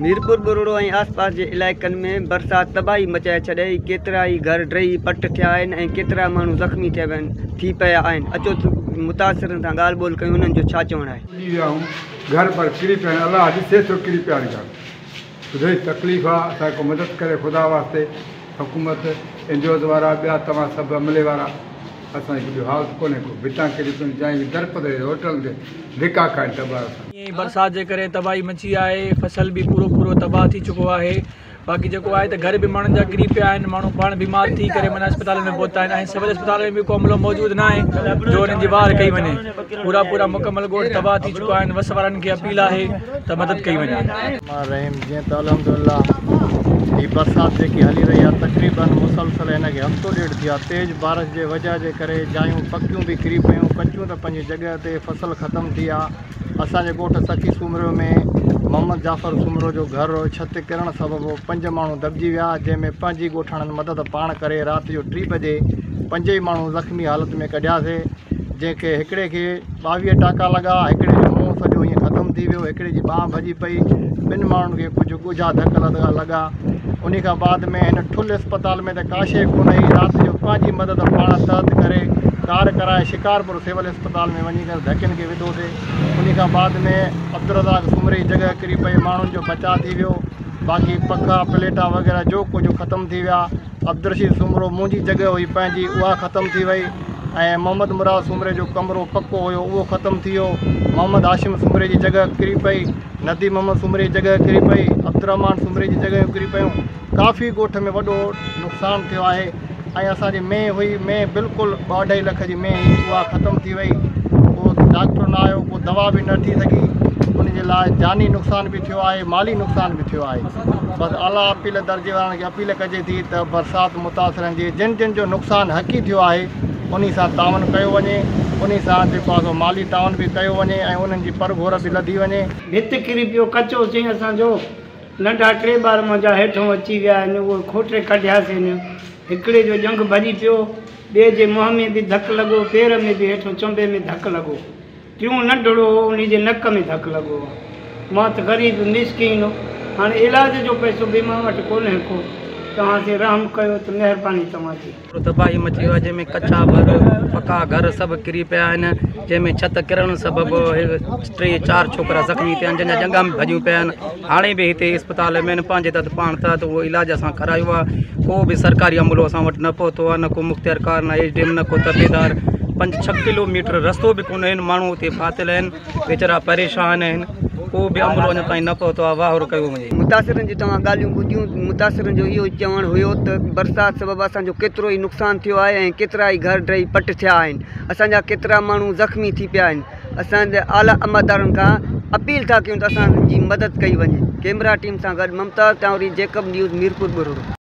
ميرپور ٻرڙو ۽ آسپاس جي علائقن ۾ برسات تباهي مچائي ڇڏي، ڪيترائي گهر ڊهي پٽ ٿيا آهن ۽ ڪيترا ماڻهو زخمي ٿي پيا آهن، اچو ته متاثرن سان ڳالهه ٻولهه ڪيون انهن جو ڇا چوڻ آهي. ٻڏي ويا آهيون گهر پر ڪري پيا آهن الله ڏسي ٿو ڪري پيا آهن گهر ٻڌئي تڪليف آ اسان کي ڪو مدد ڪري خدا واسطي حڪومت اين جي اوز وارا ٻيا توهان سڀ عملي وارا اسان کي ٻيو حال ته ڪونهي ڪو ڀتان ڪري پيون جايون در پدر هوٽلن تي ڌڪا کائن ٿا ٻار اسان. ائين ئي برسات جي ڪري تباهي مچي آهي فصل به پورو پورو تباهه ٿي چڪو آهي باقي جيڪو آهي ته گهر به ماڻهن جا ڪري پيا آهن ماڻهو پاڻ بيمار ٿي ڪري معنيٰ اسپتالن ۾ پهتا آهن ۽ سول اسپتال ۾ به ڪو عملو موجود نه آهي جو انهن جي واهر ڪئي وڃي پورا پورا مڪمل ڳوٺ تباهه ٿي چڪا آهن وس وارن کي اپيل آهي ته مدد ڪئي وڃي. الرحمٰن الرحيم جيئن ته الحمدلله هي برسات جيڪي هلي رهي آهي تقريبن مسلسل هن کي هفتو ڏيڍ ٿي ويو آهي تيز بارش جي وجه جي ڪري جايون پڪيون به ڪري پيون ڪچيون ته پنهنجي جڳهه تي فصل ختم ٿي ويا اسان جي ڳوٺ سخي سومرو ۾ محمد جعفر سومرو جو گهر ڇت ڪرڻ سبب پنج ماڻهو دٻجي ويا جنهن ۾ پنهنجي ڳوٺاڻن مدد پاڻ ڪري رات جو ٽي بجي پنج ئي ماڻهو زخمي حالت ۾ ڪڍياسي جنهن کي هڪڙي کي 22 ٽاڪا لڳا، هڪڙي جو منهن سڄو ائين ختم ٿي ويو، هڪڙي جي ٻانهن ڀڄي پئي، ٻن ماڻهن کي ڪجهه ڳجها ڌڪ لڳا. انهي کان بعد ۾ هن ٺل اسپتال ۾ ته ڪا شيء ڪونه هئي، رات جو پنهنجي مدد پاڻ تحت ڪري ڪار ڪرائي شڪارپور سول اسپتال ۾ وڃي ڪري ڌڪين کي وڌوسي. انهي کان بعد ۾ عبدالرزاق سومري جي جڳهه ڪري پئي، ماڻهن جو بچاء ٿي ويو، باقي پکا، پليٽا وغيره جو ڪجهه ختم ٿي ويا. عبدالرشيد سومرو منهنجي جڳهه هئي پنهنجي اها ختم ٿي وئي ۽ محمد مراد سومري جو ڪمرو پڪو هيو اهو ختم ٿي ويو محمد هاشم سومري جي جڳهه ڪري پئي ندي محمد سومري جي جڳهه ڪري پئي عبدالرحمان سومري جي جڳهيون ڪري پيون ڪافي ڳوٺ ۾ وڏو نقصان ٿيو آهي ۽ اسان جي مينهن هئي مينهن بلڪل ٻه اڍائي لک جي مينهن هئي اها ختم ٿي وئي ڪو ڊاڪٽر نه آيو ڪو دوا به نه ٿي سگهي ان جي لاء جاني نقصان به ٿيو آهي مالي نقصان به ٿيو آهي بس اعليٰ اپيل درجي وارن کي اپيل ڪجي ٿي ته برسات متاثرن جي جن جن جو نقصان حقي ٿيو آهي انهي سان تعاون ڪيو وڃي انهي سان جيڪو آهي سو مالي تعاون به ڪيو وڃي ۽ انهن جي پرگهور به لڌي وڃي. ڀت ڪري پيو ڪچو سين اسان جو ننڍا ٽي ٻار منهنجا هيٺون اچي ويا آهن اهي کوٽي ڪڍياسين هڪڙي جو ڄنگهه ڀڄي پيو ٻئي جي منهن ۾ به ڌڪ لڳو پير ۾ به هيٺون چنبي ۾ ڌڪ لڳو. ٽيون ننڍڙو هو انهي جي نڪ ۾ ڌڪ لڳو آ. مان ته غريب مسڪين هاڻي علاج جو پئسو به مان وٽ ڪونهي ڪو. توهان تي رحم ڪيو ته مهرباني توهان جي. تباهي مچي وئي آهي جنهن ۾ ڪچا گهر پڪا گهر سڀ ڪري پيا آهن جنهن ۾ ڇت ڪرڻ سبب ٽي چار ڇوڪرا زخمي ٿيا آهن جن جا ڄنگها به ڀڄيون پيا آهن هاڻي به هتي اسپتال ۾ آهن پنهنجي تحت پاڻ تحت اهو علاج اسان ڪرايو آهي ڪو به سرڪاري عملو اسان وٽ نه پهتو آهي نه ڪو مختيار ڪار نه ايس ڊي ايم نه ڪو تپيدار پنج ڇهه ڪلو ميٽر رستو به ڪونه آهن ماڻهو اتي ڦاٿل آهن ويچارا پريشان آهن ڪو به عملو اڃا تائين نه پهتو آهي واهر ڪيو وڃي. متاثرن جون توهان ڳالهيون ٻڌيون متاثرن جو اهو چوڻ هيو ته برسات سبب اسان جو ڪيترو ئي نقصان ٿيو آهي ۽ ڪيترا ئي گهر ڊهي پٽ ٿيا آهن اسان جا ڪيترا ماڻهو زخمي ٿي پيا آهن اسان اعليٰ عملدارن کان اپيل ٿا ڪيون ته اسان جي مدد ڪئي وڃي ڪيمرا ٽيم سان گڏ ممتاز ٽانوري جيڪب نيوز ميرپور ٻرڙو.